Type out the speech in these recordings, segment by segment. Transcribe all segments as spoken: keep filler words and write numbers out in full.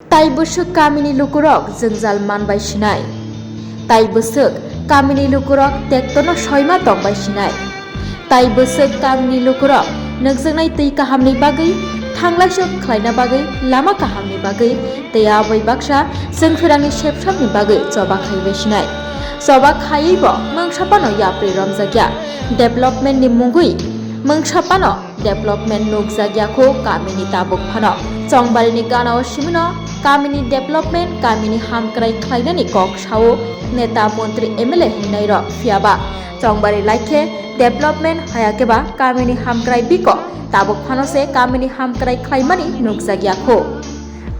Tai bwswk kamini lukurok jwngjal manbai sinai. Tai bwswk kamini lukurok tektono soima tongbai sinai. Tai bwswk kamini lukurok nukjaknai twi kahamni bagwi, thanglaisok khlaina bagwi, lama kahamni bagwi, tei aboni baksa chwngphirangni sepsapni bagwi choba khaibai sinai. Choba khaiwi bo mungsa phano yapri romjakya. Development ni mungwi mungsa phano development nukjakya kho kamini tabuk phano. Chongbarini ganao simino kamini development, kamini hamkrai khlainani kok sao neta, montri, M L A hinnairok. Phiyaba Chongbari laikhe development hayakhe ba kamini hamkrai biko tabuk phano se kamini hamkrai khlaimani nukjakya kho.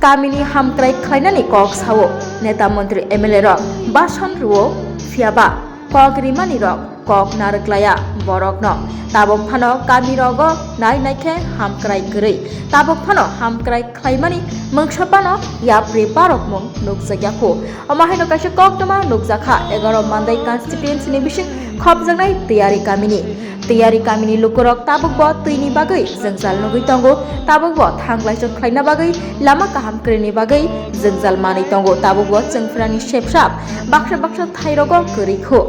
Kamini hamkrai khlainani kok sao neta, montri, M L A rok bason rwo, phiyaba kok rimani rok kok narwklaiya borokno. Tabuk phano kami rogo nai naikhe hamkrai kwrwi. Tabuk phano hamkrai khlaimani mungsa phano yapri barokmung nukjakya kho. Omo haino kaisa koktwma nukjakha egaroh Mandai constituency ni bising khopjaknai Tiyari kamini. Tiyari kamini lukurok tabukbo twini bagwi jwngjal nugwi tongo, tabukbo thanglaisok khlaina bagwi, lama kaham kwrwini bagwi jwngjal manwi tongo, tabukbo chwngphirani sepsap baksa baksa thairogo kwrwi kho.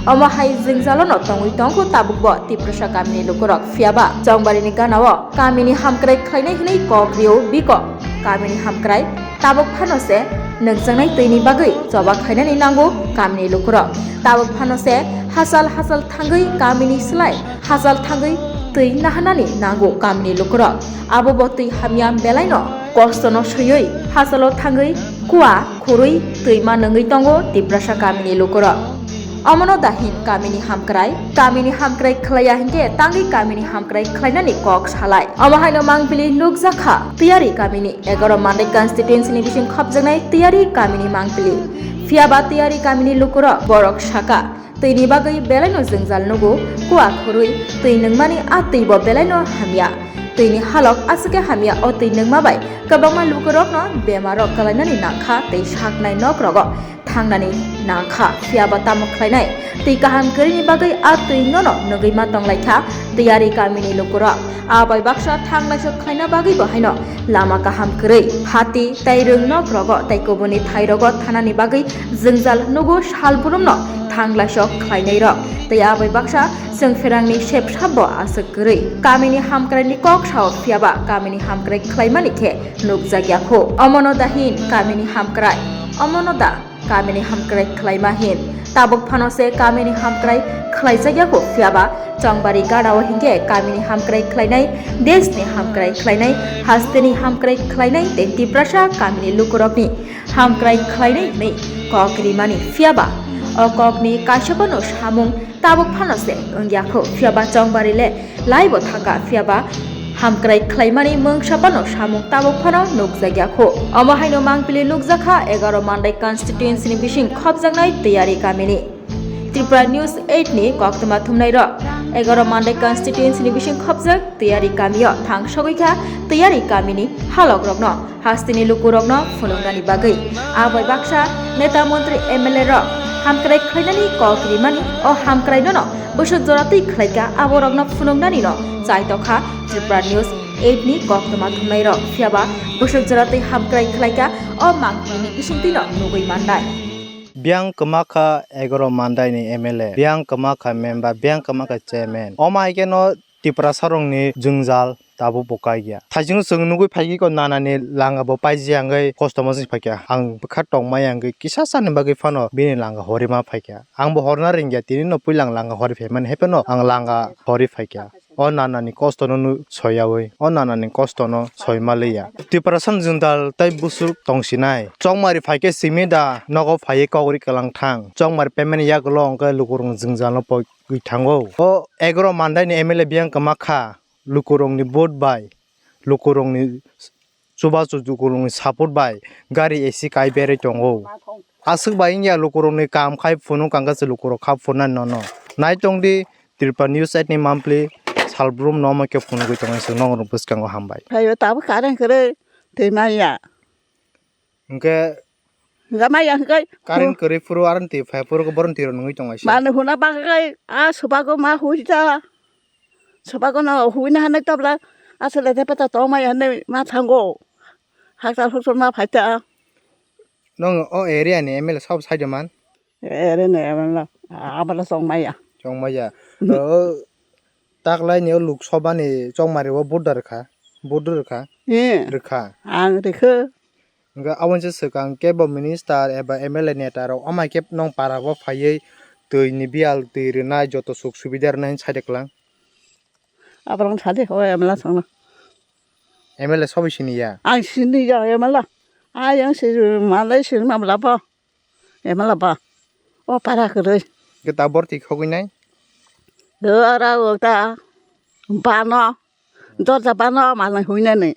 Omo hai jwngjalono tongwi tongkho tabukbo Tiprasa kamini lukurok. Phiyaba Chongbarini ganao kamini hamkrai khlainai hwnwi kok rio biko. Kamini hamkrai tabuk phano se nukjaknai twini bagwi choba khlainani nango kamini lukurok. Tabuk phano se hachal hachal thangwi kamini slai hachal thangwi twi naharnani nango kamini lukurok. Abobo twi hamya belaino kostono swiwi hachalo thangwi kua khurwi twi ma nungwi tongo Tiprasa kamini lukurok. Omono dahin kamini hamkrai, kamini hamkrai khlaiya hinkhe tangwi kamini hamkrai khlainani kok salai. Omo haino mangpili nukjakha Tiyari kamini egaroh Mandai constituency ni bising khopjaknai Tiyari kamini mangpili. Phiyaba Tiyari kamini lukurok borok saka, twini bagwi belaino jwngjal nugo, kua khurwi twi nungmani a twibo belaino hamya. Twini halok aswkhe hamya, o twi nungma bai kwbangma lukurokno bemarrok kwlainani nangkha tei saknai nokrogo thangnani nangkha. Phiyaba tamo khlainai? Twi kaham kwrwini bagwi a twi nono nugwi ma tonglaikha Tiyari kamini lukurok. A bai baksa thanglaisok khlaina bagwibo haino lama kaham kwrwi, hati tei rwng nokrogo tei kubuni thairogo thanani bagwi jwngjal nugo salbrumno thanglaisok khlainairok. Tei a bai baksa chwngphirangni sepsapbo aswk kwrwi. Kamini hamkraini kok sao, phiyaba kamini hamkrai khlaimani khe nukjakya kho. Omono da hin kamini hamkrai? Omono da kamini hamkrai khlaima hin? Tabuk phano se kamini hamkrai khlaijakya kho, phiyaba Chongbari ganao hinkhe kamini hamkrai khlainai, deshni hamkrai khlainai, hasteni hamkrai khlainai tei Tiprasa kamini lukurokni hamkrai khlainai hwnwi kok rimani, phiyaba o kokni kaisa phano samung tabuk phano se wngya kho, phiyaba Chongbari le laibo thangkha, phiyaba hamkrai khlaimani mungsa phano samung tabuk phano nukjakya kho. Omo haino mangpili nukjakha egaroh Mandai constituency ni bising khopjaknai Tiyari kamini. Tripura News eight ni koktwma thumnairok, egaroh Mandai constituency ni bising khopjak Tiyari kamio thang sogwi kha Tiyari kamini halokrokno hasteni lukurokno phunuknani bagwi. A bai baksa neta, montri, M L A rok hamkrai khlainani kok rimani, o hamkrai nono bwswk jora twi khlaikha, aborokno phunuknanino chaitokha Tripura News eight ni koktwma thumnairok. Phiyaba bwswk jora twi hamkrai khlaikha, o mangpilini bisingtwino nugwi mannai. Biyang kwma kha egaroh Mandai ni M L A, biyang kwma kha member, biyang kwma kha chairman. Omo hai kheno Tiprasa rokni jwngjal tabuk bo kaikya. Thaising chwng nugwi phaikhe ko nanani langa bo paiji yangwi kosto mosing phaikha. Ang bwkha tongma yangwi kisa sani bagwi phano bini langa horima phaikha. Ang bo horna ringya, tini no puila ang langa hori phaimani, hai phano ang langa hori phaikha. O nanani kosto no nu soyawi, o nanani kosto no soima liya. Tiprasa jwngjal tai bwswk tongsinai. Chongmari phaikhe simi da nogo phaiwi kogri kwlang thang. Chongmari payment yagulo hwnkhe lukurokni jwngjal no pogwi thango. O egaroh Mandai ni M L A biyang kwma kha. Lukurokni vote bai, lukurokni chubachu lukurokni support bai gari A C kai berwi tongo. Aswk bai wngya lukurokni kam khai phunuk kangkha se lukurok kha phunuknani nono. Nai tongdi Tripura News eight ni monthly salbrum no omo khe phunugwi tongo, chwng nokni bwskango hambai. Phaio tabuk current kwrwi twi manya. Hwnkhe hwnkhe maya hwnkhe current kwrwi phuru aro twi phai phuru boroni twi rok nungwi tonglaisa. Mano huna bagwi a subago ma hui ta. Subago no hui na hanai tabla aswk le tepa ta tong maya hanai ma thango. Hakchal hukchal ma phaita. Nong o area ni M L A sabo sai de man? Area ni M L A abala chong maya. Chong maya. Mhm. O taklai ni o Lok Sabha ni chongmari o vote da rwkha. Vote rwkha. He. Rwkha. Ang rwkha. Hwnkhe aboni se swkang kebo minister eba M L A neta rok amai khe nong para o phaiwi twi ni biyal twi rwnai joto suk subida rwnai sai de klang. Aborok sadi ho M L A songno. M L A sobo sini ya? Ang sini ya M L A. Ayang si malai sini mamla bo. M L A bo. O para kwrwi. Hwnkhe ta borti khogwi nai? Dora o ta. Bano. Dorja bano malai huinani.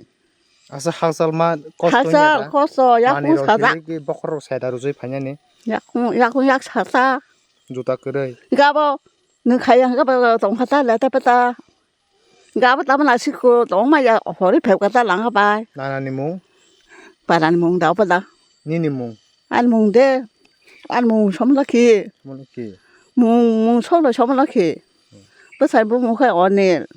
Asa hakchal ma kosto. Hakchal kosto yakung sajak. Bokhorok saida rwjwi phainani. Yakung yakung yak sajak. Juta kwrwi. Gabo. Nwng khayang gabo tongkha ta leta peta. Gabo tamo na siko tong maya hori phepka ta langa bai. Nana ni mung? Para ni mung da pada. Nini mung? Ani mung de. Ani mung somla ki. Somla ki. Mung, mung somla somla ki. Bwsai bumung khai Onil.